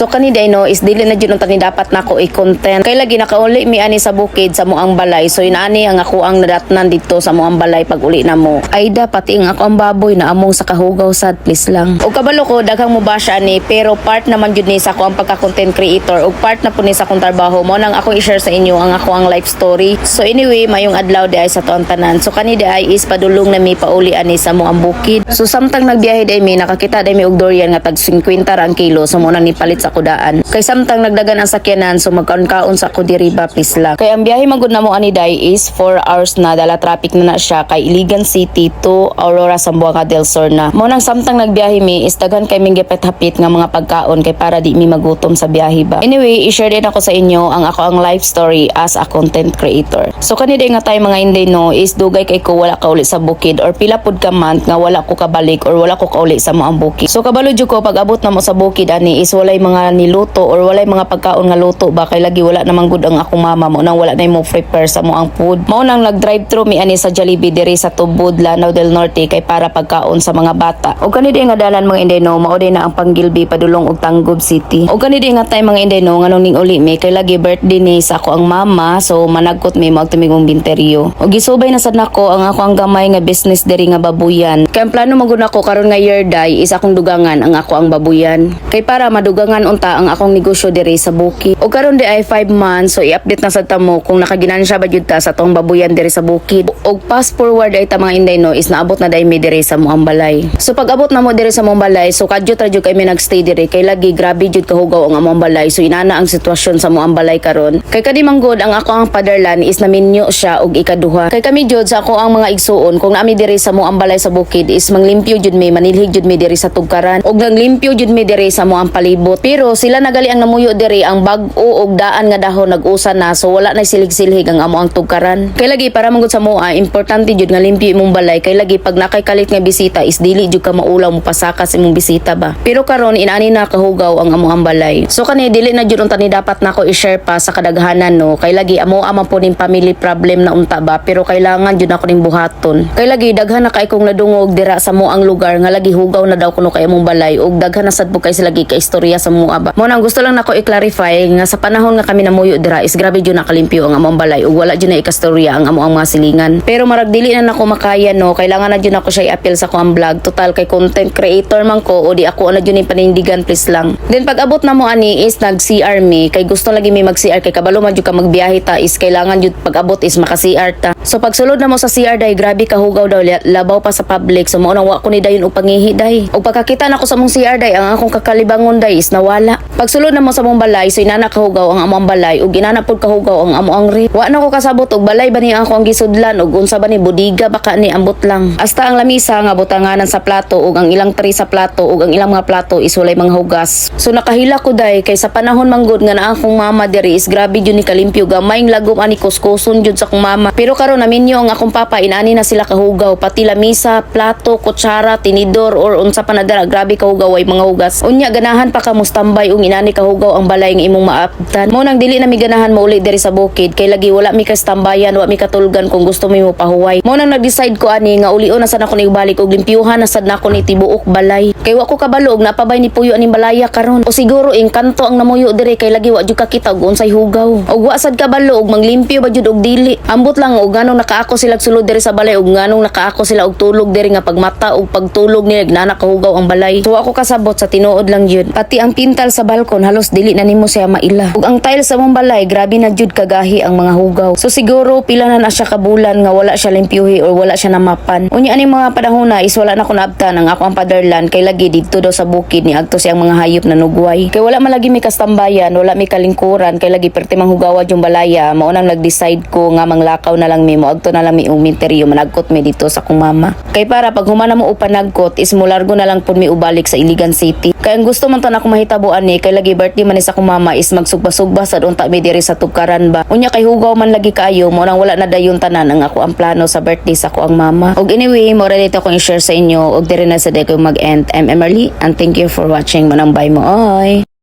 So kani day no is dili na jud unta ni dapat nako i-content. Kay lagi nakauli mi ani sa bukid sa moang balay. So inaani ang ako ang nadatnan dito sa moang balay pag uli na mo. Ay da pati ang ako ang baboy na among sa kahugaw sad, please lang. Og kabalo ko daghang mo ba siya ani, pero part naman jud ni sa ako ang pagka-content creator ug part na po ni sa akong trabaho mo nang ako i-share sa inyo ang ako ang life story. So anyway, mayong adlaw di ay sa tuang tanan. So kani di ay is padulong na mi pauli ani sa mo ang bukid. So samtang nagbiyahe di mi, nakakita di mi og durian nga tag 50 ra ang kilo. So mo nang nipalit sa kudaan. Kay samtang nagdagan ang sakyanan, so magkaon-kaon sa ako diri ba, please lang. Kay ang biyahe man gud namo ani day is 4 hours na, dala traffic na na siya kay Iligan City to Aurora, Zamboanga del Sur na. Mo nang samtang nagbiyahe mi is daghan kay ming gipit-hapit nga mga pagkaon kay para di mi magutom sa biyahe ba. Anyway, i-share din ako sa inyo ang ako ang life story as a content creator. So kani day nga tayo, mga inday, no, is dugay kay ko wala kauli sa bukid or pila pud ka month nga wala ko kabalik or wala ko kauli sa mo ang bukid. So kabalo jud ko pag abot na mo sa bukid ani is walay mga niluto or walay mga pagkaon nga luto ba, kay lagi wala namang gud ang akong mama mo nang wala na mo prepare sa mo ang food. Mao nang nag-drive through mi ani sa Jollibee diri sa Tubod, Lanao del Norte kay para pagkaon sa mga bata. Og kani day nga dalan, mga inday, no, mao day na ang Panggilbi padulong og Tanggob City. Og kani day nga tay, mga inday, no, nganong ning uli mi kay lagi birthday ni sa ako ang mama, so managkot mi mo tumigong binteryo. Og gisubay na sad nako ang ako ang gamay nga business diri nga babuyan. Kay ang plano man gud nako karon nga year day is akong dugangan ang ako ang babuyan. Kay para madugangan unta ang akong negosyo diri sa bukid. Og karon di ay 5 months, so i-update na sad ta mo kung nakaginansya ba jud ta sa tong babuyan diri sa bukid. Og fast forward ay ta, mga inday, no, is naabot na dai mi diri sa moang balay. So pag abot na mo diri sa moang balay, so kadyot ra jud kay mi nagstay diri kay lagi grabe jud kahugaw ang among balay. So inana ang sitwasyon sa moang balay karon. Kay kani man gud ang ako ang fatherland is naminyo siya og ikaduha. Kay kami jud sa ako ang mga igsuon, kung naami diri sa moang balay sa bukid is manglimpyo jud mi, manilhig jud mi diri sa tugkaran og nanglimpyo jud mi diri sa moang palibot. Pero sila nagali ang namuyo diri, ang bag-o og daan nga dahon nag-usa na, so wala na silhig-silhig ang amo ang tugkaran. Kay lagi para man gud sa moa, importante jud nga limpyo imong balay kay lagi pag nakay kalit nga bisita is dili jud ka maulaw mo pasaka sa imong bisita ba. Pero karon inani na kahugaw ang amo ang balay. So kani dili na jud unta ni dapat nako i-share pa sa kadaghanan, no, kay lagi amo man po ning family problem na unta ba, pero kailangan jud ako ning buhaton. Kay lagi daghan na kay kong nadungog dira sa mo ang lugar nga lagi hugaw na daw kuno kay among balay ug daghan na sad po kay sila gi ka istorya sa mua ba. Mo nang gusto lang nako i-clarify nga sa panahon nga kami namuyo dira is grabe jud nakalimpyo ang among balay ug wala jud na ikastorya ang amo ang mga silingan. Pero marag dili na nako makaya, no, kailangan na jud nako siya i-appeal sa akong vlog. Total kay content creator man ko o di ako na jud ni panindigan, please lang. Then pag abot na mo ani is nag CR mi kay gusto lagi mi mag CR kay kabalo man jud ka magbiyahe ta is kailangan jud pag abot is maka CR ta. So pagsulod na mo sa CR day, grabe kahugaw daw, labaw pa sa public. So mao nang wa ko ni dayon og pangihi day. Og pagkakita nako sa mong CR day, ang akong kakalibangon day is nawala. Pagsulod na mo sa mong balay, so inana kahugaw ang among balay ug inana pud kahugaw ang amo ang ref. Wa na ko kasabot og balay ba ni ako ang gisudlan ug unsa ba ni, budiga baka ni, ambot lang. Hasta ang lamisa nga butanganan sa plato ug ang ilang tray sa plato ug ang ilang mga plato is walay mga hugas. So nakahila ko day kay sa panahon manggod nga naa akong mama diri is grabe jud ni kalimpyo, gamay lagom ani, kuskuson jud sa akong mama. Pero karon naminyo ang akong papa, inani na sila kahugaw, pati lamisa, plato, kutsara, tinidor or unsa pa na dara, grabe kahugaw ay mga hugas. Unya ganahan pa ka mustambay ug inani kahugaw ang balay nga imong maabtan. Mo nang dili na mi ganahan mouli diri sa bukid kay lagi wala mi kastambayan, wa mi katulgan kung gusto mi mo pahuway. Mo nang nag-decide ko ani nga ulion na sad ako ni balik ug limpyuhan na sad nako ni tibuok balay. Kay wa ko kabalo og napabay ni puyo aning balaya karon. O siguro engkanto ang namuyo diri kay lagi wa jud kakita og unsay hugaw. Og wa sad kabalo og manglimpyo ba jud og dili. Ambot lang og nganong nakaako sila sulod diri sa balay ug nganong nakaako sila og tulog diri nga pagmata ug pagtulog nila nana kahugaw ang balay. So ako kasabot sa tinuod lang jud. Pati ang pintal sa balkon halos dili na nimo siya maila. Ug ang tile sa mong balay, grabe na jud kagahi ang mga hugaw. So siguro pila na na siya ka bulan nga wala siya limpyuhi or wala siya namapan. Unya ani mga panahon na is wala na ko naabtan ang ako ang fatherland kay lagi didto daw sa bukid ni agto siyang mga hayop na nugway. Kay wala man lagi mi kastambayan, wala mi kalingkuran kay lagi perti manghugawa yung balaya. Mao nang nag-decide ko nga manglakaw na lang mi mo agto na lang mi og minteryo, managkot mi dito sa akong mama. Kay para pag human na mo upanagkot is mulargo na lang pud mi ubalik sa Iligan City. Kay ang gusto man to na akong mahitabuan ni kay lagi birthday man ni sa akong mama is magsugba-sugba sad unta mi diri sa tugkaran ba. Unya kay hugaw man lagi kaayo, mo nang wala na dayon tanan ang ako ang plano sa birthday sa ako ang mama. Og anyway, mo ra dito akong i-share sa inyo ug diri na sa ko mag-end. I'm Emerly and thank you for watching. Manang bye mo oy.